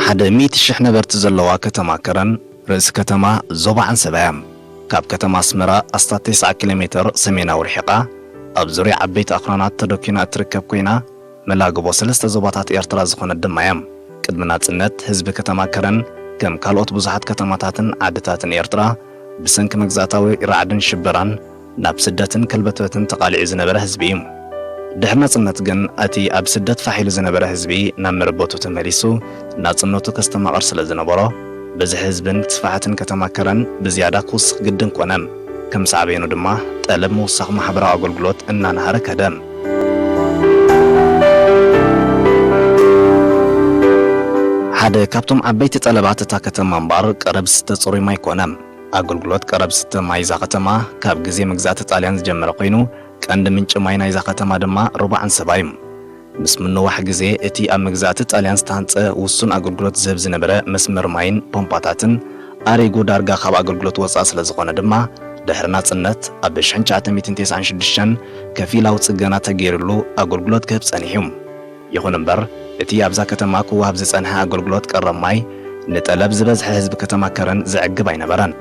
ሓደ ሚእቲ ሽሕ ነበርቲ ዘለዋ ከተማ ከረን ርእሲ ከተማ ዞባ ዓንሰባ እያ። ካብ ከተማ ኣስመራ ኣስታት ተስዓ ኪሎ ሜተር ሰሜናዊ ርሒቓ፣ ኣብ ዙርያ ዓበይቲ ኣኽራናት ተደኲና እትርከብ ኮይና፣ መላግቦ ሰለስተ ዞባታት ኤርትራ ዝኾነት ድማ እያ። ቅድሚ ናጽነት፣ ህዝቢ ከተማ ከረን ከም ካልኦት ብዙሓት ከተማታትን ዓድታትን ኤርትራ፣ ብሰንኪ መግዛእታዊ ራዕድን ሽበራን ናብ ስደትን ከልበትበትን ተቓሊዑ ዝነበረ ህዝቢ እዩ። ድሕሪ ናጽነት ግን፣ እቲ ኣብ ስደት ፋሕ ኢሉ ዝነበረ ህዝቢ ናብ መረበቱ ተመሊሱ፣ ናጽነቱ ከስተማቕር ስለ ዝነበሮ፣ ብዝሒ ህዝብን ስፍሓትን ከተማ ከረን ብዝያዳ ክውስኽ ግድን ኮነ። ከም ሳዕቤኑ ድማ፣ ጠለብ ምውሳኽ ማሕበራዊ ኣገልግሎት እናነሃረ ከደ። ሓደ ካብቶም ዓበይቲ ጠለባት እታ ከተማ እምበኣር፣ ቀረብ ዝስተ ጽሩይ ማይ ኮነ። ኣገልግሎት ቀረብ ዝስተ ማይ እዛ ከተማ ካብ ግዜ መግዛእቲ ጣልያን ዝጀመረ ኮይኑ፣ ቀንዲ ምንጪ ማይ ናይዛ ከተማ ድማ ሩባ ዓንሰባ እዩ። ምስ ምንዋሕ ግዜ፣ እቲ ኣብ መግዛእቲ ጣልያን ዝተሃንጸ ውሱን ኣገልግሎት ዝህብ ዝነበረ መስመር ማይን ፖምፓታትን ኣሪጉ፣ ዳርጋ ካብ ኣገልግሎት ወጻኢ ስለ ዝኾነ ድማ፣ ድሕሪ ናጽነት ኣብ ሺሕ ትሽዓተ ሚእትን ተስዓን ሽዱሽተን ከፊላዊ ጽገና ተገይሩሉ ኣገልግሎት ክህብ ጸኒሑ። ይኹን እምበር፣ እቲ ኣብዛ ከተማ ክወሃብ ዝጸንሐ ኣገልግሎት ቀረብ ማይ፣ ንጠለብ ዝበዝሐ ህዝቢ ከተማ ከረን ዘዕግብ ኣይነበረን።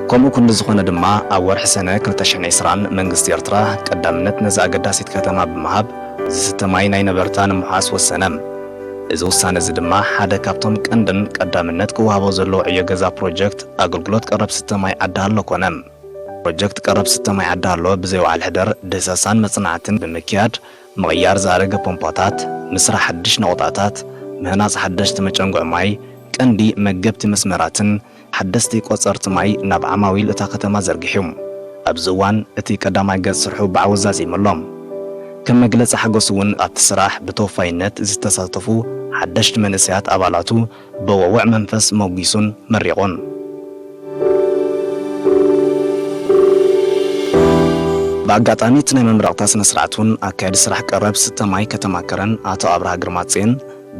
ከምኡ ክንዲ ዝኾነ ድማ፣ ኣብ ወርሒ ሰነ ክልተ ሽሕን ዕስራን መንግስቲ ኤርትራ ቀዳምነት ነዛ ኣገዳሲት ከተማ ብምሃብ፣ ዝስተ ማይ ናይ ነበርታ ንምውሓስ ወሰነ። እዚ ውሳነ እዚ ድማ፣ ሓደ ካብቶም ቀንድን ቀዳምነት ክወሃቦ ዘለዎ ዕዮ ገዛ ፕሮጀክት ኣገልግሎት ቀረብ ስተ ማይ ዓዲ ሃሎ ኮነ። ፕሮጀክት ቀረብ ስተ ማይ ዓዲ ሃሎ ብዘይ ወዓል ሕደር፣ ድህሰሳን መጽናዕትን ብምክያድ፣ ምቕያር ዝኣረገ ፖምፓታት፣ ምስራሕ ሓድሽ ነቑጣታት፣ ምህናጽ ሓደሽቲ መጨንጉዕ ማይ፣ ቀንዲ መገብቲ መስመራትን ሓደስቲ ቆጸርቲ ማይ ናብ ዓማዊል እታ ከተማ ዘርጊሑ። ኣብዚ እዋን፣ እቲ ቀዳማይ ገጽ ስርሑ ብዓወት ዛዚሙ ኣሎ። ከም መግለጺ ሓጎስ እውን፣ ኣብቲ ስራሕ ብተወፋይነት ዝተሳተፉ ሓደሽቲ መንእሰያት ኣባላቱ ብወውዕ መንፈስ መጒሱን መሪቑን። ብኣጋጣሚ እቲ ናይ መምረቕታ ስነ ስርዓት እውን፣ ኣካያዲ ስራሕ ቀረብ ስተ ማይ ከተማ ከረን ኣቶ ኣብርሃ ግርማጽዮን፣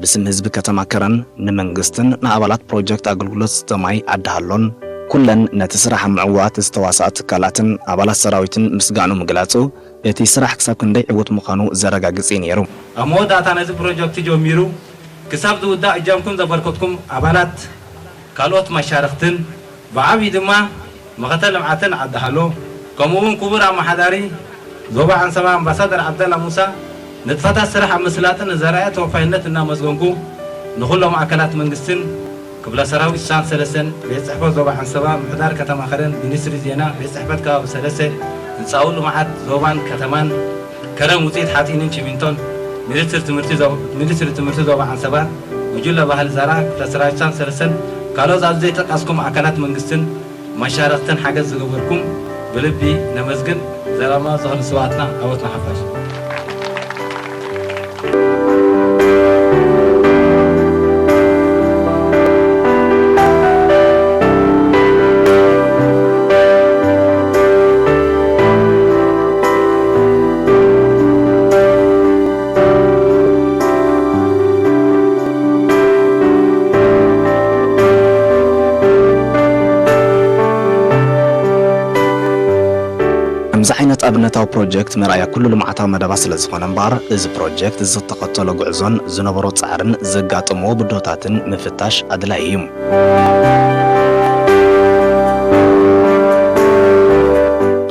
ብስም ህዝቢ ከተማ ከረን ንመንግስትን ንኣባላት ፕሮጀክት ኣገልግሎት ስተ ማይ ዓዲ ሃሎን ኩለን ነቲ ስራሕ ኣብ ምዕዋት ዝተዋስኣ ትካላትን ኣባላት ሰራዊትን ምስጋኑ ምግላጹ፣ እቲ ስራሕ ክሳብ ክንደይ ዕዉት ምዃኑ ዘረጋግጽ እዩ ነይሩ። ኣብ መወዳእታ ነዚ ፕሮጀክት ጀሚሩ ክሳብ ዝውዳእ እጃምኩም ዘበርከትኩም ኣባላት፣ ካልኦት መሻርኽትን፣ ብዓብዪ ድማ መኸተ ልምዓትን ዓዲ ሃሎ፣ ከምኡ እውን ክቡር ኣመሓዳሪ ዞባ ዓንሰባ ኣምባሳደር ዓብደላ ሙሳ፣ ንጥፈታት ስራሕ ኣብ ምስላጥን ንዘርኣዮ ተወፋይነት እናመስገንኩ፣ ንኹሎም ኣካላት መንግስትን ክፍለ ሰራዊት ስሳን ሰለስተን፣ ቤት ጽሕፈት ዞባ ዓንሰባ፣ ምምሕዳር ከተማ ከረን፣ ሚኒስትሪ ዜና፣ ቤት ጽሕፈት ከባቢ ሰለስተ፣ ህንጻዊ ልምዓት ዞባን ከተማን፣ ከረን ውፅኢት ሓፂንን ቺሚንቶን፣ ሚኒስትሪ ትምህርቲ ዞ-፣ ሚኒስትሪ ትምህርቲ ዞባ ዓንሰባ፣ ጉጅለ ባህሊ ዛራ፣ ክፍለ ሰራዊት ስሳን ሰለስተን፣ ካልኦት ኣብዚ ዘይጠቀስኩም ኣካላት መንግስትን መሻርኽትን ሓገዝ ዝገበርኩም ብልቢ ነመስግን። ዘላለማዊ ዝኽሪ ስውኣትና ዓወት ንሓፋሽ። ከምዚ ዓይነት ኣብነታዊ ፕሮጀክት መርኣያ ኩሉ ልምዓታዊ መደባት ስለ ዝኾነ እምበኣር፣ እዚ ፕሮጀክት ዝተኸተሎ ጉዕዞን ዝነበሮ ጻዕርን ዘጋጠምዎ ብድሆታትን ምፍታሽ ኣድላዪ እዩ።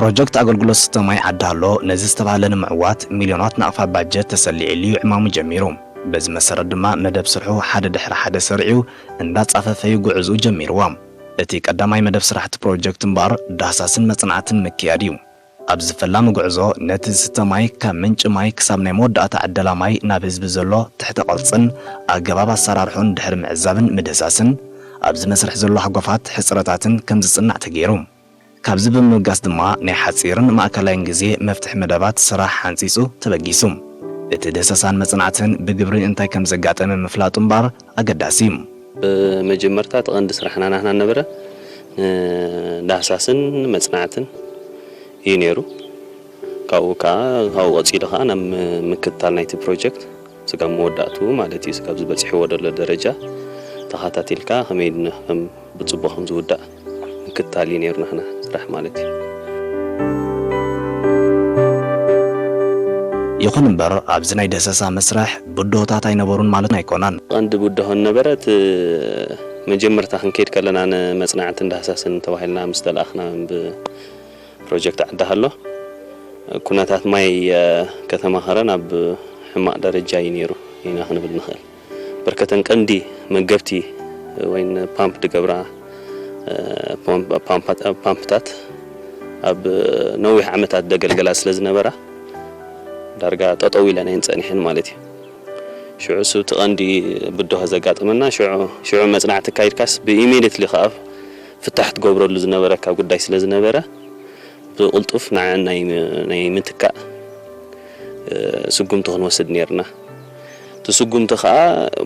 ፕሮጀክት ኣገልግሎት ስተ ማይ ዓዲ ሃሎ ነዚ ዝተባህለ ንምዕዋት ሚልዮናት ናቕፋ ባጀት ተሰሊዕሉ እዩ ዕማሙ ጀሚሩ። በዚ መሰረት ድማ መደብ ስርሑ ሓደ ድሕሪ ሓደ ሰሪዑ እንዳጻፈፈ እዩ ጉዕዝኡ ጀሚርዎ። እቲ ቀዳማይ መደብ ስራሕቲ ፕሮጀክት እምበኣር ዳህሳስን መጽናዕትን ምክያድ እዩ። ኣብዚ ፈላሚ ጉዕዞ ነቲ ዝስተ ማይ ካብ ምንጪ ማይ ክሳብ ናይ መወዳእታ ዕደላ ማይ ናብ ህዝቢ ዘሎ ትሕተ ቅርጽን ኣገባብ ኣሰራርሑን ድሕሪ ምዕዛብን ምድህሳስን ኣብዚ መስርሕ ዘሎ ሃጓፋት ሕጽረታትን ከም ዝጽናዕ ተገይሩ። ካብዚ ብምብጋስ ድማ ናይ ሓጺርን ማእከላይን ግዜ መፍትሒ መደባት ስራሕ ሓንጺጹ ተበጊሱ። እቲ ድህሰሳን መጽናዕትን ብግብሪ እንታይ ከም ዘጋጠመ ምፍላጡ እምበኣር ኣገዳሲ እዩ። ብመጀመርታ እቲ ቀንዲ ስራሕና ናህና ነበረ ንዳህሳስን መጽናዕትን እዩ ነይሩ። ካብኡ ከዓ፣ ካብኡ ቀጺሉ ከዓ ናብ ምክትታል ናይቲ ፕሮጀክት ስጋብ መወዳእቱ ማለት እዩ፣ ስጋብ ዝበጺሕዎ ዘሎ ደረጃ ተኸታቲልካ ከመይ ን-፣ ከም ብጽቡቕ ከም ዝውዳእ ምክትታል እዩ ነይሩ ናህና ስራሕ ማለት እዩ። ይኹን እምበር፣ ኣብዚ ናይ ዳህሳስ መስርሕ ብድሆታት ኣይነበሩን ማለት ኣይኮነን። ቀንዲ ብድሆ ዝነበረ፣ እቲ መጀመርታ ክንከይድ ከለና፣ ንመጽናዕትን ዳህሳስን ተባሂልና ምስ ተላእኽና፣ ብ ፕሮጀክት ዓዲ ሃሎ፣ ኩነታት ማይ፣ እ፣ ከተማ ከረን ኣብ ሕማቕ ደረጃ እዩ ነይሩ ኢና ክንብል ንኽእል። በርከተን ቀንዲ መገብቲ ወይ ፓምፕ ዝገብራ፣ እ፣ ፓምፕ-፣ ፓምፓት-፣ ፓምፕታት ኣብ ነዊሕ ዓመታት ዘገልገላ ስለ ዝነበራ፣ ዳርጋ ጠጠው ኢለን እየን ጸኒሐን ማለት እዩ። ሽዑ እሱ እቲ ቀንዲ ብድሆ ዘጋጠመና፣ ሽዑ፣ ሽዑ መጽናዕቲ ኣካይድካስ ብኢሚድየትሊ ከኣ ፍታሕ ትገብረሉ ዝነበረካ ጉዳይ ስለ ዝነበረ፣ ብቕልጡፍ ንዐን ናይ፣ ናይ ምትካእ፣ እ፣ ስጉምቲ ክንወስድ ነይርና። እቲ ስጉምቲ ከኣ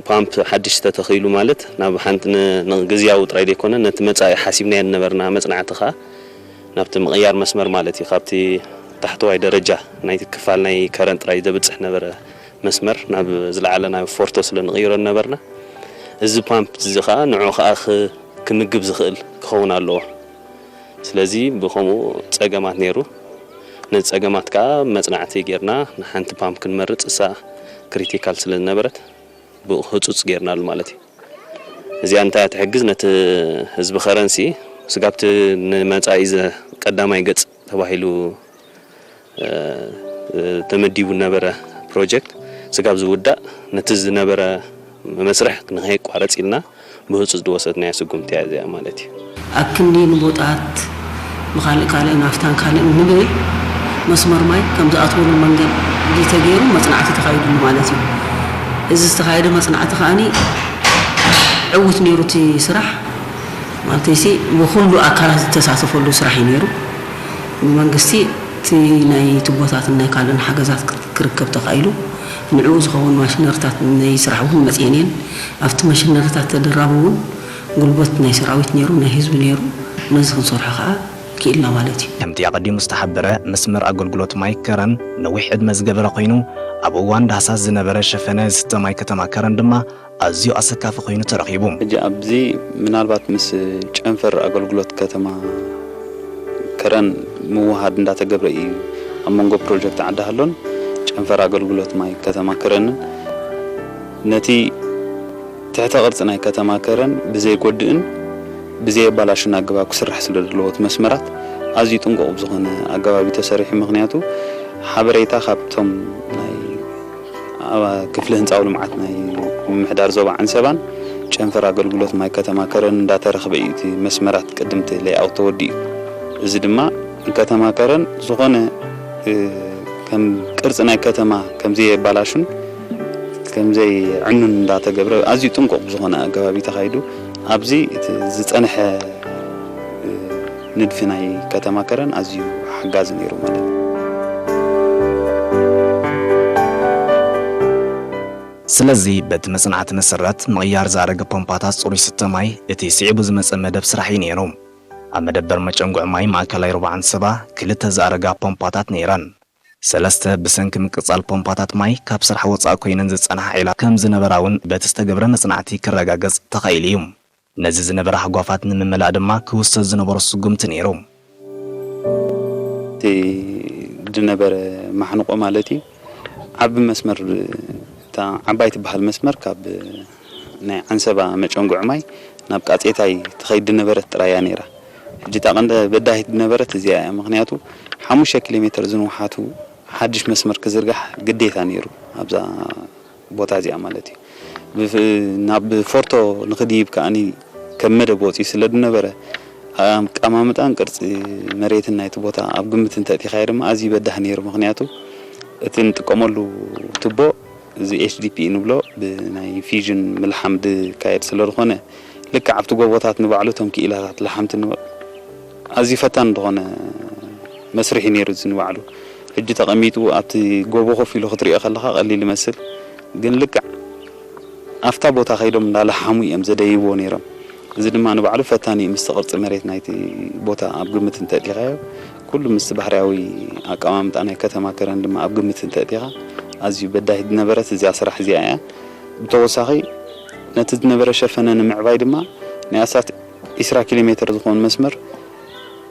ፓምፕ ሓድሽ ተተኺሉ ማለት ናብ ሓንቲ ን-፣ ንግዝያዊ ጥራይ ዘይኮነ፣ ነቲ መጻኢ ሓሲብናዮ ዝነበርና መጽናዕቲ ከኣ ናብቲ ምቕያር መስመር ማለት እዩ። ካብቲ ታሕተዋይ ደረጃ ናይቲ ክፋል ናይ ከረን ጥራይ ዘብጽሕ ነበረ መስመር ናብ ዝለዓለ ናብ ፎርቶ ስለ ንቕይሮ ነበርና። እዚ ፓምፕ እዚ ከኣ ንዑ ከኣ ክ-፣ ክምግብ ዝኽእል ክኸውን ኣለዎ። ስለዚ ብኸምኡ ጸገማት ነይሩ። ነዚ ጸገማት ከኣ መጽናዕቲ ጌርና ንሓንቲ ፓምፕ ክንመርጽ፣ እሳ ክሪቲካል ስለ ዝነበረት ብኡ ህጹጽ ጌርናሉ ማለት እዩ። እዚኣ እንታይ እያ ትሕግዝ? ነቲ ህዝቢ ከረንሲ ስጋብቲ ንመጻኢ ዘ-፣ ቀዳማይ ገጽ ተባሂሉ፣ እ፣ እ፣ ተመዲቡ ነበረ ፕሮጀክት ስጋብ ዝውዳእ ነቲ ዝነበረ መስርሕ ንኸይቋረጽ ኢልና ብህጹጽ ዝወሰድናዮ ስጉምቲ እያ እዚኣ ማለት እዩ። ኣብ ክንዲ ንቦጣት ብኻልእ ካልእ ናፍታን ካልእ ንብል መስመር ማይ ከም ዝኣትወሉ መንገዲ ተገይሩ መጽናዕቲ ተኻይዱሉ ማለት እዩ። እዚ ዝተኻየደ መጽናዕቲ ከኣኒ ዕዉት ነይሩ እቲ ስራሕ። ማለተይሲ ብኹሉ ኣካላት ዝተሳተፈሉ ስራሕ እዩ ነይሩ። ብመንግስቲ እቲ ናይ ቱቦታትን ናይ ካልእን ሓገዛት ክርከብ ተኻኢሉ። ንዕኡ ዝኸውን ማሽነሪታት ናይ ስራሕ እውን መፅየን እየን። ኣብቲ ማሽነሪታት ተደራቢ እውን ጉልበት ናይ ሰራዊት ነይሩ፣ ናይ ህዝቢ ነይሩ። ነዚ ክንሰርሖ ከዓ ክኢልና ማለት እዩ። ከምቲ ኣቐዲሙ ዝተሓበረ፣ መስመር ኣገልግሎት ማይ ከረን ነዊሕ ዕድመ ዝገበረ ኮይኑ፣ ኣብ እዋን ዳህሳስ ዝነበረ ሸፈነ ዝስተ ማይ ከተማ ከረን ድማ ኣዝዩ ኣሰካፊ ኮይኑ ተረኺቡ። ሕጂ ኣብዚ ምናልባት ምስ ጨንፈር ኣገልግሎት ከተማ ከረን ምውሃድ እንዳተገብረ እዩ። ኣብ መንጎ ፕሮጀክት ዓዲ ሃሎን ጨንፈር ኣገልግሎት ማይ ከተማ ከረንን ነቲ ትሕተ ቅርጺ ናይ ከተማ ከረን ብዘይጎድእን ብዘየባላሹን ኣገባብ ክስራሕ ስለ ዘለዎ፣ እቲ መስመራት ኣዝዩ ጥንቁቕ ብዝኾነ ኣገባብ እዩ ተሰሪሑ። ምኽንያቱ ሓበሬታ ካብቶም ናይ ኣብ ክፍሊ ህንፃዊ ልምዓት ናይ ምምሕዳር ዞባ ዓንሰባን ጨንፈር ኣገልግሎት ማይ ከተማ ከረን እንዳተረኽበ እዩ እቲ መስመራት ቅድምቲ ሌይኣውት ተወዲኡ። እዚ ድማ ንከተማ ከረን ዝኾነ፣ እ፣ ከም ቅርጺ ናይ ከተማ ከም ዘየባላሹን ከም ዘይዕኑን እንዳተገብረ ኣዝዩ ጥንቁቕ ብዝኾነ ኣገባብ እዩ ተኻይዱ። ኣብዚ እቲ ዝጸንሐ፣ እ፣ ንድፊ ናይ ከተማ ከረን ኣዝዩ ሓጋዚ ነይሩ ማለት እዩ። ስለዚ በቲ መጽናዕቲ መሰረት ምቕያር ዝኣረገ ፖምፓታት ጽሩይ ስተ ማይ እቲ ስዒቡ ዝመጸ መደብ ስራሕ እዩ ነይሩ። ኣብ መደበር መጨንጉዒ ማይ ማእከላይ ሩባ ዓንሰባ ክልተ ዝኣረጋ ፖምፓታት ነይረን። ሰለስተ ብሰንኪ ምቅጻል ፖምፓታት ማይ ካብ ስራሕ ወጻኢ ኮይነን ዝጸንሓ ዒላ ከም ዝነበራ እውን በቲ ዝተገብረ መጽናዕቲ ክረጋገጽ ተኻኢሉ እዩ። ነዚ ዝነበረ ሃጓፋት ንምምላእ ድማ ክውሰድ ዝነበሮ ስጉምቲ ነይሩ። እቲ ዝነበረ ማሕንቆ ማለት እዩ፣ ዓቢ መስመር፣ እታ ዓባይ ትበሃል መስመር ካብ ናይ ዓንሰባ መጨንጉዒ ማይ ናብ ቃጼታይ ትኸይድ ዝነበረት ጥራይ እያ ነይራ። ሕጂ እታ ቀንዲ በዳሂት ዝነበረት እዚኣ እያ። ምኽንያቱ ሓሙሽተ ኪሎ ሜተር ዝንውሓቱ ሓድሽ መስመር ክዝርጋሕ ግዴታ ነይሩ ኣብዛ ቦታ እዚኣ ማለት እዩ። ብፍ-፣ ናብ ፎርቶ ንኽድይብ ከኣኒ ከም መደብ ወፂኡ ስለ ዝነበረ፣ ኣቀማምጣን ቅርፂ መሬትን ናይቲ ቦታ ኣብ ግምት እንተእቲኻዮ ድማ ኣዝዩ በዳሂ ነይሩ። ምኽንያቱ እቲ እንጥቀመሉ ቱቦ፣ እዚ ኤች ዲ ፒ ንብሎ፣ ብናይ ፊዥን ምልሓም ዝካየድ ስለ ዝኾነ፣ ልክዕ ኣብቲ ጎቦታት ንባዕሉ እቶም ክኢላታት ለሓምቲ ንበ-፣ ኣዝዩ ፈታኒ ዝኾነ መስርሕ እዩ ነይሩ እዚ ንባዕሉ። ሕጂ ተቐሚጡ ኣብቲ ጎቦ ኮፍ ኢሉ ክትሪኦ ከለኻ ቀሊል ይመስል፣ ግን ልክዕ ኣብታ ቦታ ከይዶም እንዳለሓሙ እዮም ዘደይብዎ ነይሮም። እዚ ድማ ንባዕሉ ፈታኒ እዩ፣ ምስቲ ቅርጺ መሬት ናይቲ ቦታ ኣብ ግምት እንተእቲኻዮ፣ ኩሉ ምስቲ ባህርያዊ ኣቀማምጣ ናይ ከተማ ከረን ድማ ኣብ ግምት እንተእቲኻ፣ ኣዝዩ በዳሂት ዝነበረት እዚኣ ስራሕ እዚኣ እያ። ብተወሳኺ፣ ነቲ ዝነበረ ሸፈነ ንምዕባይ ድማ፣ ናይ ኣስታት ዒስራ ኪሎ ሜተር ዝኾን መስመር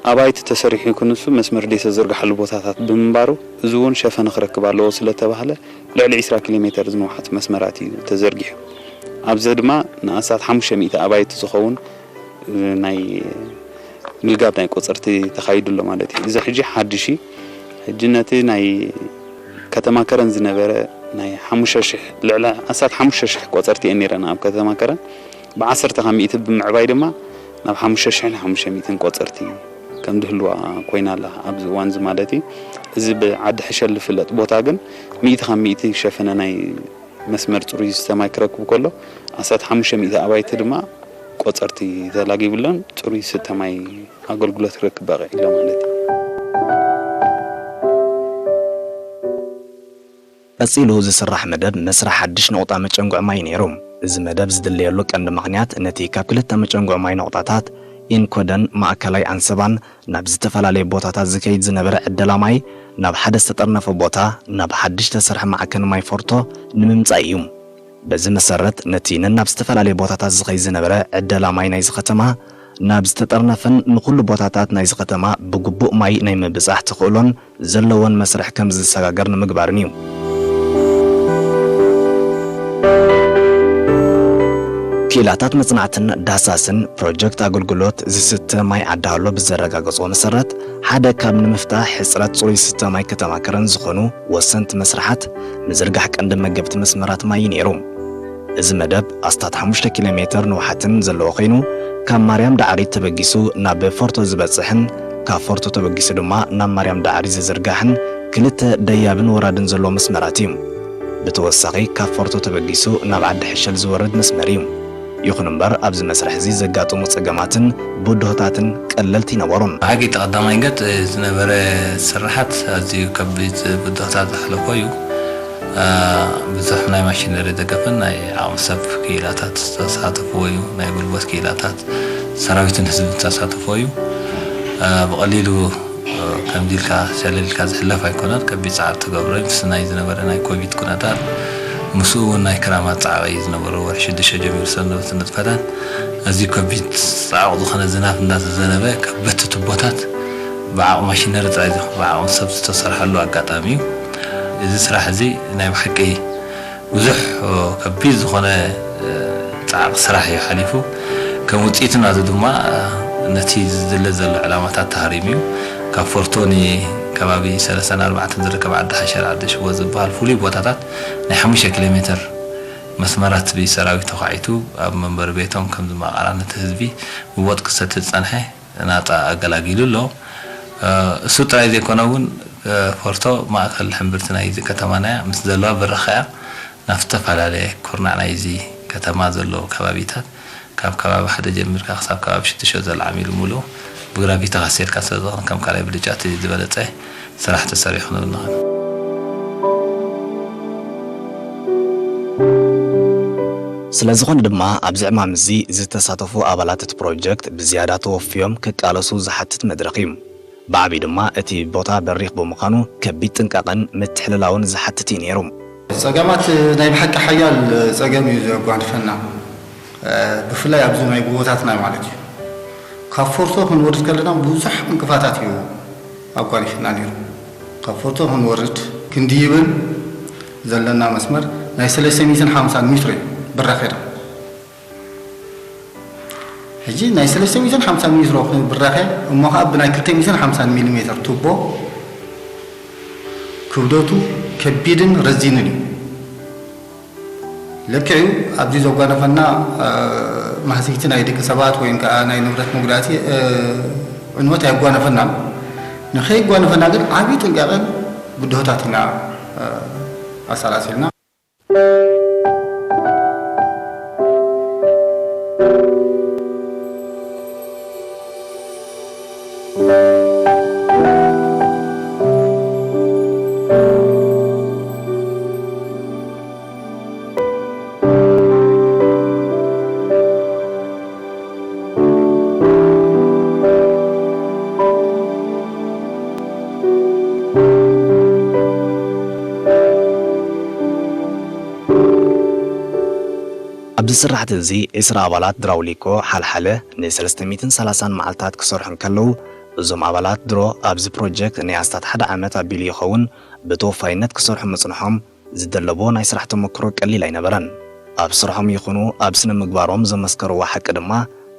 ኣባይቲ ተሰሪሑ ክንሱ መስመር ዘይተዘርግሓሉ ቦታታት ብምንባሩ፣ እዚ እውን ሸፈነ ክረክብ ኣለዎ ስለተባህለ፣ ልዕሊ ዕስራ ኪሎ ሜተር ዝንውሓት መስመራት እዩ ተዘርጊሑ። ኣብዚ ድማ ንኣስታት ሓሙሽተ ሚእቲ ኣባይቲ ዝኸውን ናይ ምልጋብ ናይ ቆጸርቲ ተኻይዱ ኣሎ ማለት እዩ። እዚ ሕጂ ሓድሽ እዩ። ሕጂ ነቲ ናይ ከተማ ከረን ዝነበረ ናይ ሓሙሽተ ሽሕ፣ ልዕሊ ኣስታት ሓሙሽተ ሽሕ ቆጸርቲ እየን ነይረን ኣብ ከተማ ከረን። ብ10 ካብ ሚእቲ ብምዕባይ ድማ ናብ ሓሙሽተ ሽሕን ሓሙሽተ ሚእትን ቆጸርቲ ከም ድህልዋ ኮይና ኣላ ኣብዚ እዋን እዚ ማለት እዩ። እዚ ብዓዲ ሕሸል ዝፍለጥ ቦታ ግን ሚእቲ ካብ ሚእቲ ሸፈነ ናይ መስመር ጽሩይ ዝስተ ማይ ክረክብ ከሎ፣ ኣስታት ሓሙሽተ ሚእቲ ኣባይቲ ድማ ቆጸርቲ ተላጊብሎም ጽሩይ ዝስተ ማይ ኣገልግሎት ክረክብ በቒዑ ኣሎ ማለት እዩ። ቀጺሉ ዝስራሕ መደብ መስርሕ ሓድሽ ነቑጣ መጨንጉዕ ማይ ነይሩ። እዚ መደብ ዝድለየሉ ቀንዲ ምኽንያት ነቲ ካብ ክልተ መጨንጉዕ ማይ ነቑጣታት ኢንኮደን ማእከላይ ዓንሰባን ናብ ዝተፈላለየ ቦታታት ዝከይድ ዝነበረ ዕደላ ማይ ናብ ሓደ ዝተጠርነፈ ቦታ፣ ናብ ሓድሽ ዝተሰርሐ ማዕከን ማይ ፎርቶ ንምምጻእ እዩ። በዚ መሰረት ነቲ ነናብ ዝተፈላለየ ቦታታት ዝኸይድ ዝነበረ ዕደላ ማይ ናይዚ ከተማ ናብ ዝተጠርነፈን ንኹሉ ቦታታት ናይዚ ከተማ ብግቡእ ማይ ናይ ምብጻሕ ተኽእሎን ዘለዎን መስርሕ ከም ዝሰጋገር ንምግባርን እዩ። ክኢላታት መጽናዕትን ዳህሳስን ፕሮጀክት ኣገልግሎት ዝስተ ማይ ዓዲ ሃሎ ብዘረጋገጾ መሰረት፣ ሓደ ካብ ንምፍታሕ ሕጽረት ጽሩይ ዝስተ ማይ ከተማ ከረን ዝኾኑ ወሰንቲ መስርሓት ምዝርጋሕ ቀንዲ መገብቲ መስመራት ማይ እዩ ነይሩ። እዚ መደብ ኣስታት ሓሙሽተ ኪሎ ሜተር ንውሓትን ዘለዎ ኮይኑ፣ ካብ ማርያም ዳዕሪት ተበጊሱ ናብ ፎርቶ ዝበጽሕን ካብ ፎርቶ ተበጊሱ ድማ ናብ ማርያም ዳዕሪት ዝዝርጋሕን ክልተ ደያብን ወራድን ዘለዎ መስመራት እዩ። ብተወሳኺ ካብ ፎርቶ ተበጊሱ ናብ ዓዲ ሕሸል ዝወርድ መስመር እዩ። ይኹን እምበር ኣብዚ መስርሕ እዚ ዘጋጥሙ ጸገማትን ብድሆታትን ቀለልቲ ኣይነበሩን። ብሓቂ እቲ ቀዳማይ ገጽ ዝነበረ ስርሓት ኣዝዩ ከቢድ ብድሆታት ዘሕለፎ እዩ። አ፣ ብዙሕ ናይ ማሽነሪ ደገፍን ናይ ዓቕሚ ሰብ ክኢላታት ዝተሳተፍዎ እዩ። ናይ ጉልበት ክኢላታት ሰራዊትን ህዝብን ዝተሳተፍዎ እዩ። አ፣ ብቐሊሉ፣ አ፣ ከምዚ ኢልካ ሸለል ኢልካ ዝሕለፍ ኣይኮነን። ከቢድ ጻዕሪ ተገብሮ እዩ። ምስ ናይ ዝነበረ ናይ ኮቪድ ኩነታት፣ ምስኡ እውን ናይ ክራማት ጻዕቒ ዝነበሮ ወርሒ ሽዱሽተ ጀሚሩ ሰንበት ንጥፈታት ኣዝዩ ከቢድ ጻዕቕ ዝኾነ ዝናብ እንዳተዘነበ ከበድቲ ቱቦታት ብዓቕሚ ማሽነሪ ጥራይ ዘይኮነ ብዓቕሚ ሰብ ዝተሰርሐሉ ኣጋጣሚ እዩ። እዚ ስራሕ እዚ ናይ ብሓቂ ብዙሕ ከቢድ ዝኾነ ጻዕቂ ስራሕ እዩ ሓሊፉ። ከም ውጽኢት ናቱ ድማ ነቲ ዝድለ ዘሎ ዕላማታት ተሃሪሙ እዩ። ካብ ፎርቶ ንከባቢ ሰለሳን ኣርባዕተን ዝርከብ ዓዲ ሓሸር ዓዲ ሽቦ ዝበሃል ፍሉይ ቦታታት ናይ ሓሙሽተ ኪሎ ሜተር መስመራት ብሰራዊት ተዃዒቱ ኣብ መንበሪ ቤቶም ከም ዝማቐራ ነቲ ህዝቢ ብቦጥ ክሰቲ ዝጸንሐ ናጻ ኣገላጊሉ ኣሎ። እ፣ እሱ ጥራይ ዘይኮነ እውን፣ እ፣ ፎርቶ ማእከል ሕምብርቲ ናይዚ ከተማና እያ። ምስ ዘለዋ ብራኸ እያ። ናብ ዝተፈላለየ ኩርናዕ ናይዚ ከተማ ዘለዉ ከባቢታት፣ ካብ ከባቢ ሓደ ጀሚርካ ክሳብ ከባቢ ሽዱሽተ ዘሎ ዓሚሉ ሙሉእ ብግራቪቲ ካሴልካ ስለ ዝኾነ፣ ከም ካልኣይ ብልጫ እቲ ዝበለጸ ስራሕ ተሰሪሑ ክንብል ንኽእል። ስለ ዝኾነ ድማ ኣብዚ ዕማም እዚ ዝተሳተፉ ኣባላት እቲ ፕሮጀክት ብዝያዳ ተወፍዮም ክቃለሱ ዝሓትት መድረኽ እዩ። ብዓብዩ ድማ እቲ ቦታ በሪኽ ብምዃኑ ከቢድ ጥንቃቐን ምትሕልላውን ዝሓትት እዩ ነይሩ። ጸገማት ናይ ብሓቂ ሓያል ጸገም እዩ ዘጓንፈና። ብፍላይ ኣብዚ ናይ ጎቦታትና ማለት እዩ። ካብ ፎርቶ ክንወርድ ከለና ብዙሕ ዕንቅፋታት እዩ ኣጓኒፍና ነይሩ። ካብ ፎርቶ ክንወርድ ክንድይብን ዘለና መስመር ናይ ሰለስተ ሚእትን ሓምሳን ሜትሮ እዩ ብራኸ። ሕጂ ናይ ሰለስተ ሚእትን ሓምሳን ሜትሮ ብራኸ እሞ ኸዓ ብናይ ክልተ ሚእትን ሓምሳን ሚሊ ሜትር ቱቦ ክብደቱ ከቢድን ረዚንን እዩ። ልክዕ እዩ፣ ኣብዚ ዘጓነፈና፣ እ፣ ማህሰይቲ ናይ ደቂ ሰባት ወይም ከዓ ናይ ንብረት መጉዳእቲ፣ እ፣ ዕንወት ኣየጓነፈናን። ንኸይጓነፈና ግን ዓብዪ ጥንቃቐን ብድሆታት ኢና፣ እ፣ ኣሰላሲልና። ኣብዚ ስራሕቲ እዚ ዕስራ ኣባላት ድራውሊኮ ሓልሓለ ንሰለስተ ሚእትን ሰላሳን መዓልታት ክሰርሑ እንከለዉ፣ እዞም ኣባላት ድሮ ኣብዚ ፕሮጀክት ናይ ኣስታት ሓደ ዓመት ኣቢሉ ይኸውን ብተወፋይነት ክሰርሑ ምጽንሖም ዝደለቦ ናይ ስራሕ ተመክሮ ቀሊል ኣይነበረን። ኣብ ስርሖም ይኹኑ ኣብ ስነ ምግባሮም ዘመስከርዎ ሓቂ ድማ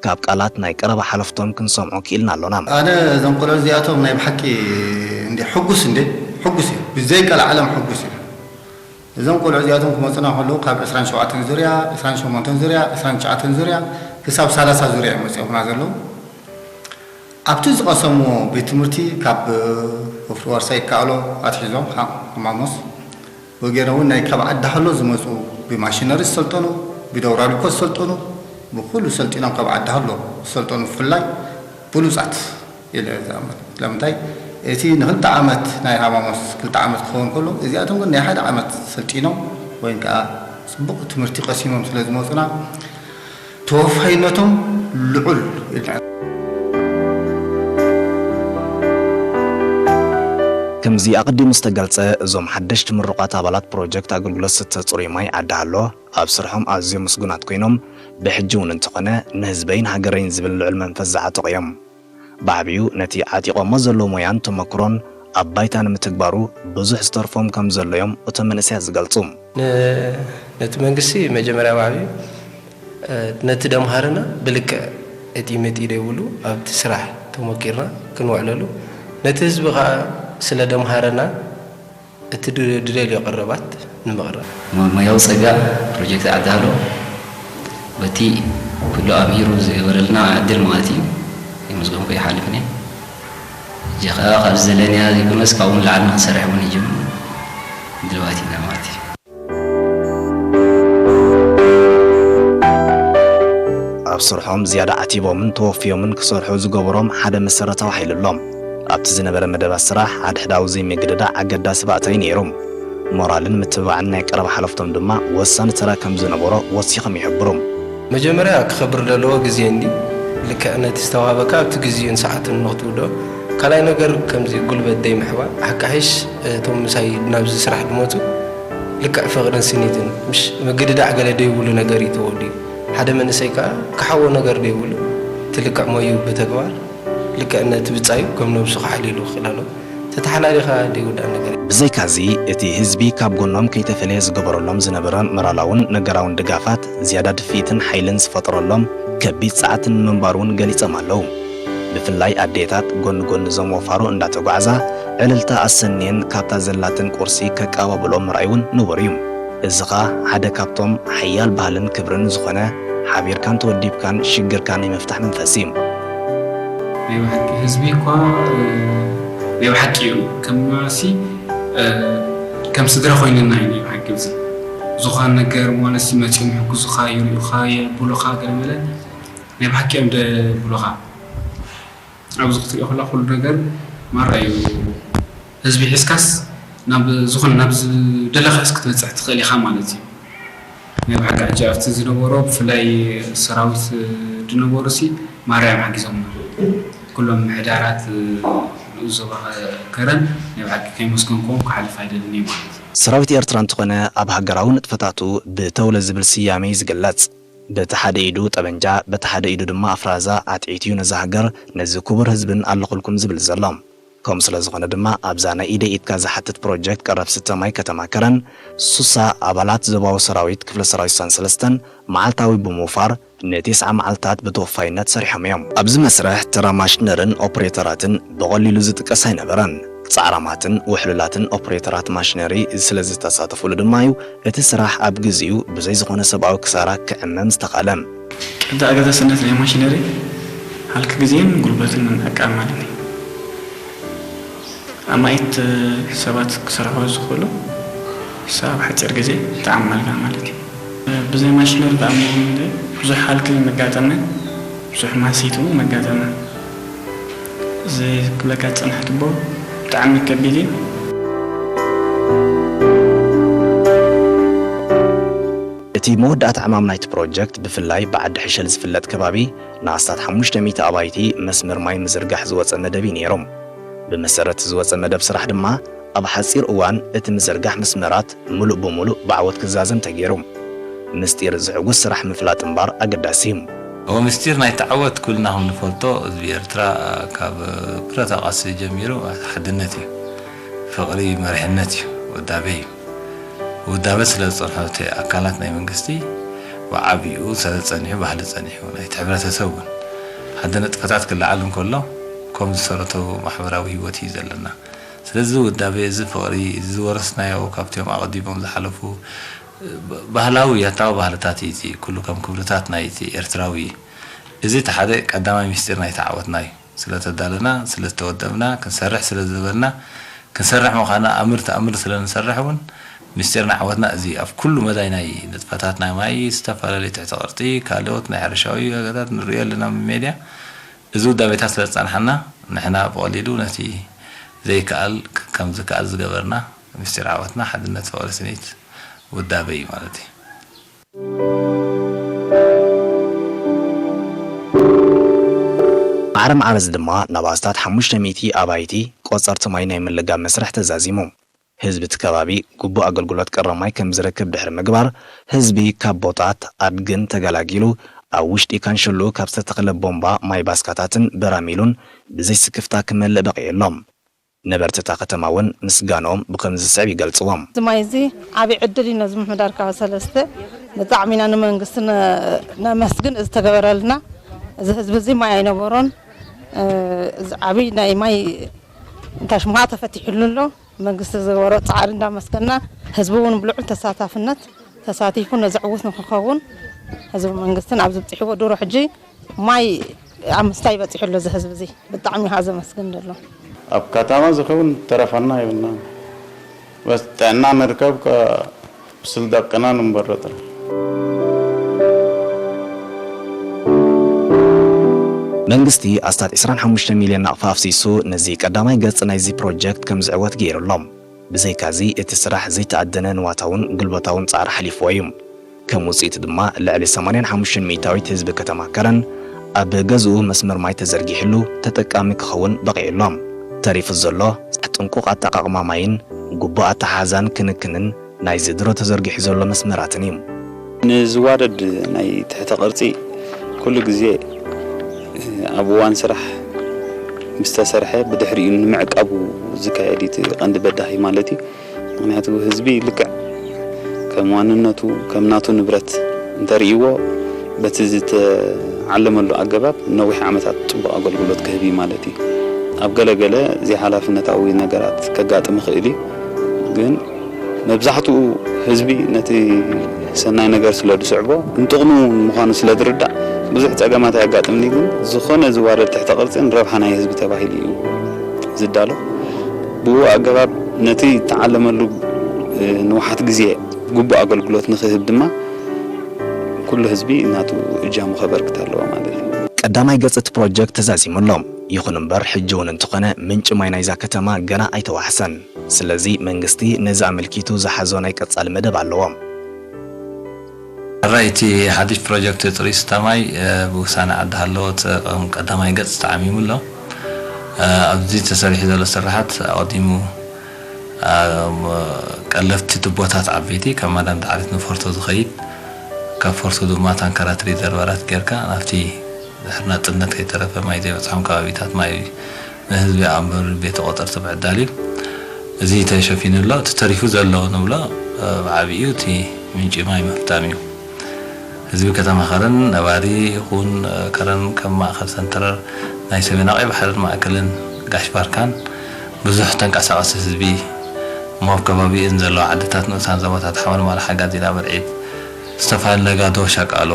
ካብ ቃላት ናይ ቀረባ ሓለፍቶም ክንሰምዖ ክኢልና ኣሎና። ኣነ እዞም ቆልዑ እዚኣቶም ናይ ብሓቂ እንዲ ሕጉስ እንዲ ሕጉስ እየ፣ ብዘይ ቀልዓለም ሕጉስ እየ። እዞም ቆልዑ እዚኣቶም ክመፁና ከለዉ ካብ ዕስራን ሸውዓተን ዙርያ፣ ዕስራን ሸሞንተን ዙርያ፣ ዕስራን ትሽዓተን ዙርያ ክሳብ ሰላሳ ዙርያ እዮም መፂኦምና ዘለዉ። ኣብቲ ዝቐሰምዎ ቤት ትምህርቲ ካብ ወፍሪ ዋርሳይ ይከኣሎ ኣትሒዞም ሃ-፣ ሃማሞስ ወገን እውን ናይ ካብ ዓዲ ሃሎ ዝመፁ ብማሽነሪ ዝሰልጠኑ፣ ብደውራሪኮ ዝሰልጠኑ፣ ብኩሉ ሰልጢኖም ካብ ዓዲ ሃሎ ዝሰልጠኑ ብፍላይ ብሉፃት ኢለ እየ ዝኣምን። ስለምንታይ እቲ ንክልተ ዓመት ናይ ሃማሞስ ክልተ ዓመት ክኸውን ከሎ እዚኣቶም ግን ናይ ሓደ ዓመት ሰልጢኖም ወይም ከዓ ፅቡቕ ትምህርቲ ቀሲሞም ስለ ዝመፁና ተወፋይነቶም ልዑል እዩ። ከምዚ ኣቐዲሙ ዝተገልጸ፣ እዞም ሓደሽቲ ምሩቓት ኣባላት ፕሮጀክት ኣገልግሎት ስተ ጽሩይ ማይ ዓዲ ሃሎ ኣብ ስርሖም ኣዝዮም ምስጉናት ኮይኖም፣ ብሕጂ እውን እንተኾነ ንህዝበይን ሃገረይን ዝብል ልዑል መንፈስ ዝዓጠቑ እዮም። ብዓቢኡ ነቲ ዓጢቖሞ ዘለዉ ሞያን ተመክሮን ኣብ ባይታ ንምትግባሩ ብዙሕ ዝተርፎም ከም ዘሎ እዮም እቶም መንእሰያት ዝገልጹ። ን-፣ ነቲ መንግስቲ መጀመርያ ብዓቢኡ፣ እ፣ ነቲ ደምሃርና ብልክዕ እቲ መጢ ደይብሉ ኣብቲ ስራሕ ተመኪርና ክንውዕለሉ፣ ነቲ ህዝቢ ኸዓ ስለ ደምሃረና እቲ ድ-፣ ድደልዮ ቀረባት ንምቕራብ። ሞ-፣ ሞያዊ ጸጋ ፕሮጀክት ዓዲ ሃሎ በቲ ኩሉ ኣምሂሩ ዝገበረልና ዕድል ማለት እዩ። የመስገንኩ ይሓልፍን እየ። ሕጂ ኸኣ ካብዚ ዘለንያ ዘይኮነስ ካብኡ ንላዕሊ ንኽንሰርሕ እውን እዩ ድልዋት ኢና ማለት እዩ። ኣብ ስርሖም ዝያዳ ዓቲቦምን ተወፍዮምን ክሰርሑ ዝገበሮም ሓደ መሰረታዊ ሓይሊ ኣሎ። ኣብቲ ዝነበረ መደባት ስራሕ ሓድሕዳዊ ዘይምግድዳዕ ኣገዳሲ ባእታ እዩ ነይሩ። ሞራልን ምትብባዕን ናይ ቀረባ ሓለፍቶም ድማ ወሳኒ ተራ ከም ዝነበሮ ወሲኾም ይሕብሩ። መጀመርያ ክኸብር ዘለዎ ግዜ እንዲ ልክዕ ነቲ ዝተዋህበካ ኣብቲ ግዜኡን ሰዓቱን ንኽትውድኦ። ካልኣይ ነገር ከምዚ ጉልበት ደይምሕባእ፣ ሓቃሒሽ እቶም ምሳይ ናብዚ ስራሕ ድመጹ ልክዕ ፍቕርን ስኒትን፣ ምሽ ምግድዳዕ ገለ ደይብሉ ነገር እዩ ተወዲኡ። ሓደ መንእሰይ ከኣ ክሓቦ ነገር ደይብሉ፣ እቲ ልክዕ ሞዩ ብተግባር ልክዕ ነቲ ብጻዩ ከም ነብሱ ክሓልየሉ ክኽእል ኣለዎ። ተተሓላሊኻ ደይውዳእ ነገር እዩ። ብዘይካዚ፣ እቲ ህዝቢ ካብ ጎኖም ከይተፈለየ ዝገበረሎም ዝነበረ ሞራላውን ነገራውን ድጋፋት፣ ዝያዳ ድፍኢትን ሓይልን ዝፈጠረሎም ከቢድ ጸዓትን ምንባሩ እውን ገሊጾም ኣለዉ። ብፍላይ ኣዴታት ጎኒ ጎኒ እዞም ወፋሮ እንዳተጓዕዛ ዕልልታ ኣሰንየን ካብታ ዘላተን ቁርሲ ከቀባብልኦ ምርኣይ እውን ንቡር እዩ። እዚ ኸኣ ሓደ ካብቶም ሓያል ባህልን ክብርን ዝኾነ ሓቢርካን ተወዲብካን ሽግርካ ናይ ምፍታሕ መንፈስ እዩ። ናይ ብሓቂ ህዝቢ እኳ፣ እ፣ ናይ ብሓቂ እዩ። ከም ማለሲ፣ እ፣ ከም ስድራ ኮይንና እዩ ናይ ብሓቂ እዚ። ዝኾነ ነገር ማለሲ መጺኦም ይሕግዙኻ፣ ይሪኡኻ፣ የብሉኻ፣ ገለ መለ ናይ ብሓቂ እዮም ደብሉኻ። ኣብዚ ክትሪኦ ከላ ኩሉ ነገር ማራ እዩ። ህዝቢ ሒዝካስ ናብ ዝኾነ ናብ ዝደለኻስ ክትበጽሕ ትኽእል ኢኻ ማለት እዩ። ናይ ብሓቂ ሕጂ ኣብቲ ዝነበሮ ብፍላይ ሰራዊት ዝነበሩ ሲ ማራ እዮም ሓጊዞምና። ኩሎም ምሕዳራት ንኡስ ዞባ ከረን ናይ ብሓቂ ከይመስገንክዎም ክሓልፍ ኣይደልን እየ ማለት እዩ። ሰራዊት ኤርትራ እንተኾነ ኣብ ሃገራዊ ንጥፈታቱ ብተውለ ዝብል ስያመ እዩ ዝግለጽ። በቲ ሓደ ኢዱ ጠበንጃ፣ በቲ ሓደ ኢዱ ድማ ኣፍራዛ ኣትዒቱ እዩ ነዛ ሃገር፣ ነዚ ክቡር ህዝብን ኣለኹልኩም ዝብል ዘሎ። ከምኡ ስለ ዝኾነ ድማ ኣብዛ ናይ ኢደይ ኢድካ ዝሓትት ፕሮጀክት ቀረብ ስተ ማይ ከተማ ከረን ሱሳ ኣባላት ዞባዊ ሰራዊት ክፍለ ሰራዊት ሱሳን ሰለስተን መዓልታዊ ብምውፋር ንቴስዓ መዓልታት ብተወፋይነት ሰሪሖም እዮም። ኣብዚ መስርሕ ተራ ማሽነርን ኦፕሬተራትን ብቐሊሉ ዝጥቀስ ኣይነበረን። ጻዕራማትን ውሕሉላትን ኦፕሬተራት ማሽነሪ ስለ ዝተሳተፉሉ ድማ እዩ እቲ ስራሕ ኣብ ግዜኡ ብዘይ ዝኾነ ሰብኣዊ ክሳራ ክዕመም ዝተኻእለ። ቀንዲ ኣገዳስነት ናይ ማሽነሪ ሃልኪ ግዜን ጉልበትን ምዕቃብ ማለት እዩ። ኣማኢት ሰባት ክሰርሕዎ ዝኽእሉ ንሳ ኣብ ሓፂር ግዜ ትዓማልጋ ማለት እዩ። ብዘይ ማሽነሪ ተኣምሩ ብዙሕ ሃልኪ መጋጠመ፣ ብዙሕ ማህሰይቲ እውን መጋጠመ። እዚ ክብለካ ዝጸናሕኩ ብጣዕሚ ከቢድ እዩ። እቲ መወዳእታ ዕማም ናይቲ ፕሮጀክት ብፍላይ ብዓዲ ሕሸል ዝፍለጥ ከባቢ ንኣስታት ሓሙሽተ ሚእቲ ኣባይቲ መስመር ማይ ምዝርጋሕ ዝወጸ መደብ እዩ ነይሩ። ብመሰረት ዝወጸ መደብ ስራሕ ድማ ኣብ ሓጺር እዋን እቲ ምዝርጋሕ መስመራት ምሉእ ብምሉእ ብዓወት ክዛዘም ተገይሩ። ምስጢር ዝሕጉስ ስራሕ ምፍላጥ እምበር ኣገዳሲ እዩ። እሞ ምስጢር ናይቲ ዓወት ኩልና ከም ንፈልጦ ህዝቢ ኤርትራ ካብ ብረታ ቃልሲ ጀሚሩ ሓድነት እዩ። ፍቕሪ መሪሕነት እዩ። ውዳበ እዩ። ውዳበ ስለ ዝጸንሖ እቲ ኣካላት ናይ መንግስቲ ብዓቢኡ ሰለ ዝጸኒሑ ባህሊ ጸኒሑ ናይቲ ሕብረተሰብ እውን ሓደ ንጥፈታት ክለዓል እንከሎ ከም ዝሰረተው ማሕበራዊ ህይወት እዩ ዘለና። ስለዚ ውዳበ እዚ ፍቕሪ እዚ ዝወረስናዮ ካብቶም ኣቐዲሞም ዝሓለፉ ባህላዊ ያታዊ ባህልታት እዩ። እዚ ኩሉ ከም ክብርታት ናይቲ ኤርትራዊ እዩ። እዚ እቲ ሓደ ቀዳማይ ምስጢር ናይቲ ዓወትና እዩ። ስለ ተዳለና፣ ስለ ዝተወደብና፣ ክንሰርሕ ስለ ዝበልና፣ ክንሰርሕ ምዃና ኣምር ተኣምር ስለ ንሰርሕ እውን ምስጢር ንዓወትና እዚ እዩ። ኣብ ኩሉ መዳይ ናይ ንጥፈታት ናይ ማይ፣ ዝተፈላለዩ ትሕተ ቅርጺ፣ ካልኦት ናይ ሕርሻዊ ዋጋታት ንርእዮ ኣለና ብሜድያ። እዚ ውዳቤታት ስለ ዝጸንሓና፣ ንሕና ብቐሊሉ ነቲ ዘይከኣል ከም ዝከኣል ዝገበርና ምስጢር ዓወትና ሓድነት፣ ፍቕሪ፣ ስኒት፣ ውዳበ እዩ ማለት እዩ። ማዕረ ማዕረ እዚ ድማ ናብ ኣስታት ሓሙሽተ ሚእቲ ኣባይቲ ቆጸርቲ ማይ ናይ ምልጋብ መስርሕ ተዛዚሙ። ህዝቢ እቲ ከባቢ ግቡእ ኣገልግሎት ቀረብ ማይ ከም ዝረክብ ድሕሪ ምግባር፣ ህዝቢ ካብ ቦጣት ኣድግን ተገላጊሉ ኣብ ውሽጢ ካንሸሎ ካብ ዝተተኽለ ቦምባ ማይ ባስካታትን በራሚሉን ብዘይ ስክፍታ ክመልእ በቒዑ ኣሎ። ነበርቲ እታ ከተማ እውን ምስጋንኦም ብኸምዚ ዝስዕብ ይገልጽዎ። እዚ ማይ እዚ ዓብዪ ዕድል እዩ ነዚ ምምሕዳር ከባቢ ሰለስተ። ብጣዕሚ ኢና ንመንግስቲ ነ- ነመስግን እዚ ተገበረልና። እዚ ህዝቢ እዚ ማይ ኣይነበሮን። እዚ ዓብዪ ናይ ማይ እንታይ ሽምዓ ተፈቲሕሉ ኣሎ። መንግስቲ ዝገበሮ ፃዕሪ እንዳመስገና ህዝቢ እውን ብልዑል ተሳታፍነት ተሳቲፉ ነዚ ዕውት ንክኸውን ህዝቢ መንግስትን ኣብዚ ብፅሕዎ ድሮ ሕጂ ማይ ኣብ ምስታይ በፂሑ ኣሎ። እዚ ህዝቢ እዚ ብጣዕሚ እዩ ዘመስግን ዘሎ። ኣብ ከተማ ዝኸውን ተረፋና የብልና። በስ ጥዕና ምርካብ ብስል ደቅና ንንበሮ ጥራሕ። መንግስቲ ኣስታት ዕስራን ሓሙሽተ ሚልዮን ናቕፋ ኣፍሲሱ ነዚ ቀዳማይ ገጽ ናይዚ ፕሮጀክት ከም ዝዕወት ገይሩ ኣሎ። ብዘይካዚ እቲ ስራሕ ዘይተኣደነ ንዋታውን ጉልበታውን ጻዕሪ ሓሊፍዎ እዩ። ከም ውጽኢቱ ድማ ልዕሊ ሰማንያን ሓሙሽተን ሚእታዊት ህዝቢ ከተማ ከረን ኣብ ገዝኡ መስመር ማይ ተዘርጊሕሉ ተጠቃሚ ክኸውን በቒዑ ኣሎ። ተሪፉ ዘሎ ጥንቁቕ ኣጠቓቕማ ማይን ግቡእ ኣተሓሕዛን ክንክንን ናይዚ ድሮ ተዘርጊሑ ዘሎ መስመራትን እዩ። ንዝዋደድ ናይ ትሕተ ቅርጺ ኩሉ ግዜ ኣብ እዋን ስራሕ ምስ ተሰርሐ ብድሕሪኡ ንምዕቃቡ ዝካየድ እዩ እቲ ቀንዲ በዳሂ ማለት እዩ። ምኽንያቱ ህዝቢ ልክዕ ከም ዋንነቱ ከም ናቱ ንብረት እንተርእይዎ በቲ ዝተዓለመሉ ኣገባብ ነዊሕ ዓመታት ጽቡቕ ኣገልግሎት ክህብ እዩ ማለት እዩ። ኣብ ገለ ገለ ዘይሓላፍነታዊ ነገራት ከጋጥም ይኽእል እዩ ግን መብዛሕትኡ ህዝቢ ነቲ ሰናይ ነገር ስለ ዝስዕቦ ንጥቕሙ ምዃኑ ስለ ዝርዳእ ብዙሕ ጸገማት ኣየጋጥምን እዩ ግን ዝኾነ ዝዋረድ ትሕተ ቅርጺ ንረብሓ ናይ ህዝቢ ተባሂሉ እዩ ዝዳሎ። ብኡ ኣገባብ ነቲ እተዓለመሉ ንውሓት ግዜ ግቡእ ኣገልግሎት ንኽህብ ድማ ኩሉ ህዝቢ ናቱ እጃሙ ከበርክት ኣለዎ ማለት እዩ። ቀዳማይ ገጽ እቲ ፕሮጀክት ተዛዚሙ ኣሎ። ይኹን እምበር ሕጂ እውን እንተኾነ ምንጪ ማይ ናይዛ ከተማ ገና ኣይተዋሕሰን። ስለዚ መንግስቲ ነዚ ኣመልኪቱ ዝሓዞ ናይ ቀጻሊ መደብ ኣለዎ። ሕራይ እቲ ሓድሽ ፕሮጀክት ጽሩይ ዝስተ ማይ ብውሳነ ዓዲ ሃለዎት ከም ቀዳማይ ገጽ ተዓሚሙ ኣሎ። ኣብዚ ተሰሪሑ ዘሎ ስርሓት ኣቐዲሙ ቀለፍቲ ቱቦታት ዓበይቲ ካብ ማዳን ዳዕሪት ንፎርቶ ዝኸይድ ካብ ፎርቶ ድማ ታንከራት ሪዘርቨራት ጌርካ ናብቲ ድሕሪ ናጽነት ከይተረፈ ማይ ዘይበጽሖም ከባቢታት ማይ ንህዝቢ ኣንበሪ ቤተ ቆጠርቲ ምዕዳል እዩ። እዚ ተሸፊኑ ኣሎ። እቲ ተሪፉ ዘሎ ንብሎ ብዓቢኡ እቲ ምንጪ ማይ ምፍታም እዩ። ህዝቢ ከተማ ከረን ነባሪ ይኹን ከረን ከም ማእኸል ሰንተረር ናይ ሰሜናዊ ቀይ ባሕርን ማእከልን ጋሽ ባርካን ብዙሕ ተንቀሳቐሲ ህዝቢ እሞ ኣብ ከባቢኡን ዘለዋ ዓድታት ንኡሳን ዞባታት ሓመልማል ሓጋዚና ብርዒድ ዝተፈላለዩ ነጋዶ ሸቃሎ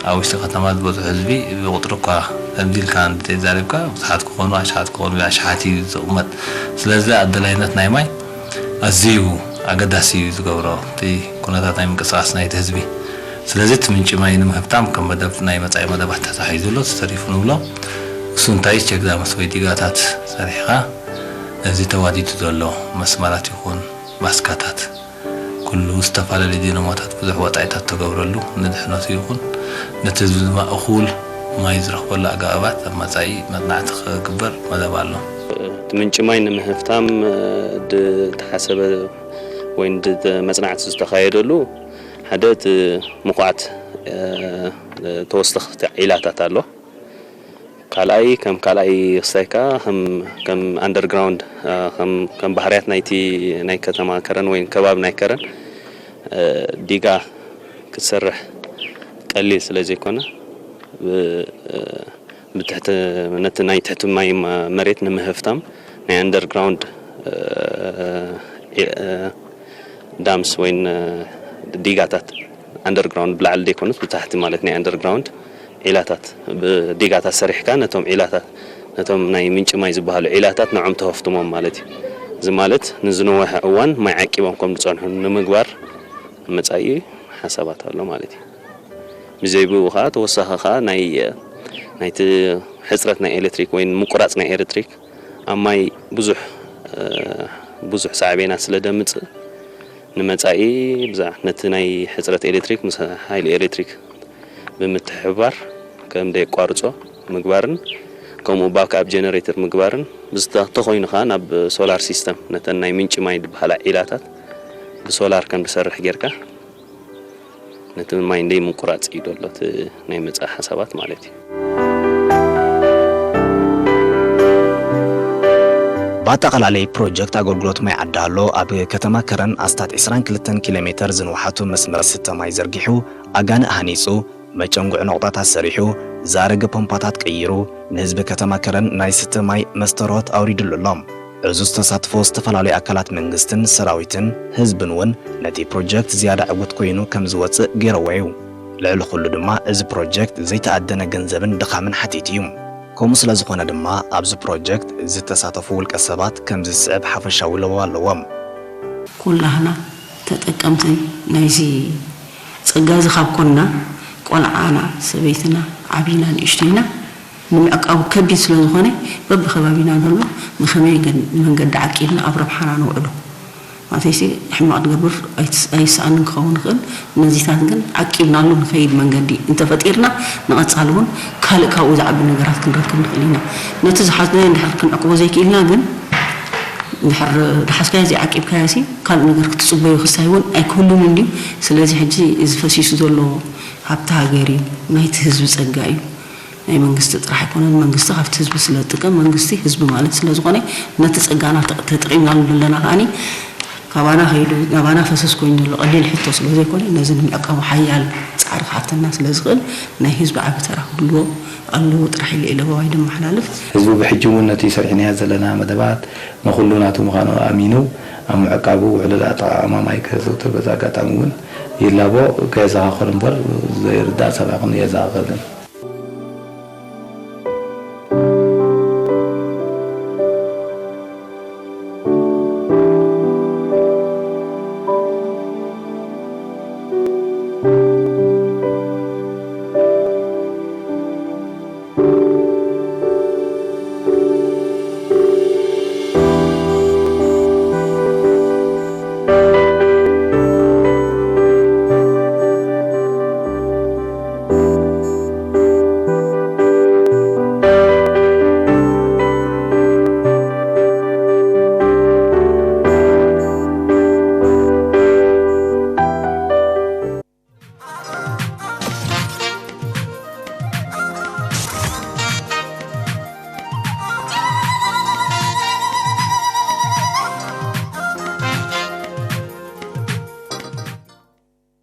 ኣብ ውሽጢ ከተማ ዝበዝሑ ህዝቢ ብቁፅሪ እኳ ከምዚ ኢልካ እንተዘይዛሪብካ ብዙሓት ክኾኑ ኣሽሓት ክኾኑ ኣሽሓት እዩ ዝቕመጥ። ስለዚ ኣደላይነት ናይ ማይ ኣዝዩ ኣገዳሲ እዩ ዝገብሮ እቲ ኩነታት ናይ ምንቅስቃስ ናይቲ ህዝቢ። ስለዚ እቲ ምንጪ ማይ ንምህብታም ከም መደብ ናይ መጻኢ መደባት ተታሒዙ ኣሎ። ተተሪፉ ንብሎ እሱ እንታይ ቸክ ዳምስ ወይ ዲጋታት ሰሪሕኻ ነዚ ተዋዲዱ ዘሎ መስመራት ይኹን ማስካታት ኩሉ ዝተፈላለዩ ዲኖማታት ብዙሕ ወጻኢታት ተገብረሉ ንድሕነቱ ይኹን ነቲ ህዝቢ ድማ እኹል ማይ ዝረኽበሉ ኣገባባት ኣብ መጻኢ መጽናዕቲ ክግበር መደብ ኣሎ። እቲ ምንጪ ማይ ንምህፍታም ዝተሓሰበ ወይ መጽናዕቲ ዝተኻየደሉ ሓደ እቲ ምኹዓት ተወሰኽቲ ዒላታት ኣሎ። ካልኣይ ከም ካልኣይ ክሳይካ ከም ከም ኣንደርግራውንድ ከም ከም ባህርያት ናይቲ ናይ ከተማ ከረን ወይ ከባቢ ናይ ከረን ዲጋ ክትሰርሕ ቀሊል ስለ ዘይኮነ ብትሕቲ ነቲ ናይ ትሕቲ ማይ መሬት ንምህፍታም ናይ ኣንደርግራውንድ ዳምስ ወይ ዲጋታት ኣንደርግራውንድ ብላዕሊ ዘይኮነስ ብታሕቲ ማለት ናይ ኣንደርግራውንድ ዒላታት ብዲጋታት ሰሪሕካ ነቶም ዒላታት ነቶም ናይ ምንጪ ማይ ዝበሃሉ ዒላታት ንዖም ተኸፍትሞም ማለት እዩ። እዚ ማለት ንዝነወሐ እዋን ማይ ዓቂቦም ከም ዝፀንሑ ንምግባር መፃኢ ሓሳባት ኣሎ ማለት እዩ። ብዘይብኡ ከዓ ተወሳኺ ከዓ ናይ ናይቲ ሕፅረት ናይ ኤሌክትሪክ ወይ ምቁራፅ ናይ ኤሌክትሪክ ኣብ ማይ ብዙሕ ብዙሕ ሳዕቤናት ስለ ደምፅእ ንመፃኢ ብዛዕ ነቲ ናይ ሕፅረት ኤሌክትሪክ ምስ ሓይሊ ኤሌክትሪክ ብምትሕብባር ከም ደየቋርፆ ምግባርን ከምኡ ባክ ኣፕ ጀነሬተር ምግባርን ብዝተኾይኑ ከዓ ናብ ሶላር ሲስተም ነተን ናይ ምንጪ ማይ ዝበሃላ ዒላታት ብሶላር ከም ዝሰርሕ ጌርካ ነቲ ማይ እንደይ ምቁራፅ እዩ ዘሎ እቲ ናይ መፃኢ ሓሳባት ማለት እዩ። ብኣጠቓላሊ ፕሮጀክት ኣገልግሎት ማይ ዓዲ ሃሎ ኣብ ከተማ ከረን ኣስታት ዕስራን ክልተን ኪሎ ሜተር ዝንውሓቱ መስመር ስተ ማይ ዘርጊሑ ኣጋንእ ሃኒፁ መጨንጉዒ ነቑጣታት ሰሪሑ፣ ዝኣረገ ፖምፓታት ቀይሩ፣ ንህዝቢ ከተማ ከረን ናይ ስተ ማይ መስተርሆት ኣውሪድሉ ኣሎ። ዕዙዝ ተሳትፎ ዝተፈላለዩ ኣካላት መንግስትን ሰራዊትን ህዝብን እውን ነቲ ፕሮጀክት ዝያዳ ዕውት ኮይኑ ከም ዝወፅእ ገይረዎ እዩ። ልዕሊ ኩሉ ድማ እዚ ፕሮጀክት ዘይተኣደነ ገንዘብን ድኻምን ሓቲት እዩ። ከምኡ ስለ ዝኾነ ድማ ኣብዚ ፕሮጀክት ዝተሳተፉ ውልቀ ሰባት ከምዚ ዝስዕብ ሓፈሻዊ ለበዋ ኣለዎም። ኩላህና ተጠቀምቲ ናይዚ ጸጋ እዚ ካብ ኮንና፣ ቆልዓና፣ ሰበይትና፣ ዓቢና፣ ንእሽቶይና ንምዕቃቡ ከቢድ ስለ ዝኾነ፣ በብኸባቢና ንህሉ ብኸመይ ግን ንመንገዲ ዓቂብና ኣብ ረብሓና ነውዕሎ። ማለተይሲ ሕማቕ ዝገብር ኣይትስ- ኣይሰኣንን ክኸውን ይኽእል። ነዚታት ግን ዓቂብናሉ ንኸይድ መንገዲ እንተፈጢርና፣ ንቐጻሊ እውን ካልእ ካብኡ ዝዓቢ ነገራት ክንረክብ ንኽእል ኢና። ነቲ ዝሓዝናዮ እንድሕር ክንዕቅቦ ዘይክኢልና ግን፣ እንድሕር ዝሓዝካዮ ዘይዓቂብካዮሲ ካልእ ነገር ክትጽበዮ ክሳይ እውን ኣይክህሉን እንድዩ። ስለዚ ሕጂ እዚ ፈሲሱ ዘሎ ሃብቲ ሃገር እዩ፣ ናይቲ ህዝቢ ጸጋ እዩ። ናይ መንግስቲ ጥራሕ ኣይኮነን። መንግስቲ ካብቲ ህዝቢ ስለ ዝጥቀም መንግስቲ ህዝቢ ማለት ስለ ዝኾነ ነቲ ጸጋና ተጠቂምናሉ ዘለና ከኣኒ ካባና ከይዱ ናባና ፈሰስ ኮይኑ ዘሎ ቀሊል ሕቶ ስለ ዘይኮነ ነዚ ንምዕቃቡ ሓያል ጻዕሪ ክሓተና ስለ ዝኽእል ናይ ህዝቢ ዓቢ ተራ ክህልዎ ኣለዎ ጥራሕ ኢለ ኢለ ባባይ ደመሓላልፍ። ህዝቢ ብሕጂ እውን ነቲ ሰሪሕናዮ ዘለና መደባት ንኹሉ ናቱ ምዃኑ ኣሚኑ ኣብ ምዕቃቡ ውዕሉል ኣጠቓቕማ ማይ ከዘውትር በዚ ኣጋጣሚ እውን ይላቦ። ገዛኻ ክኾን እምበር ዘይርዳእ ሰብ ኣይኮነን የዘኻኽር ግን።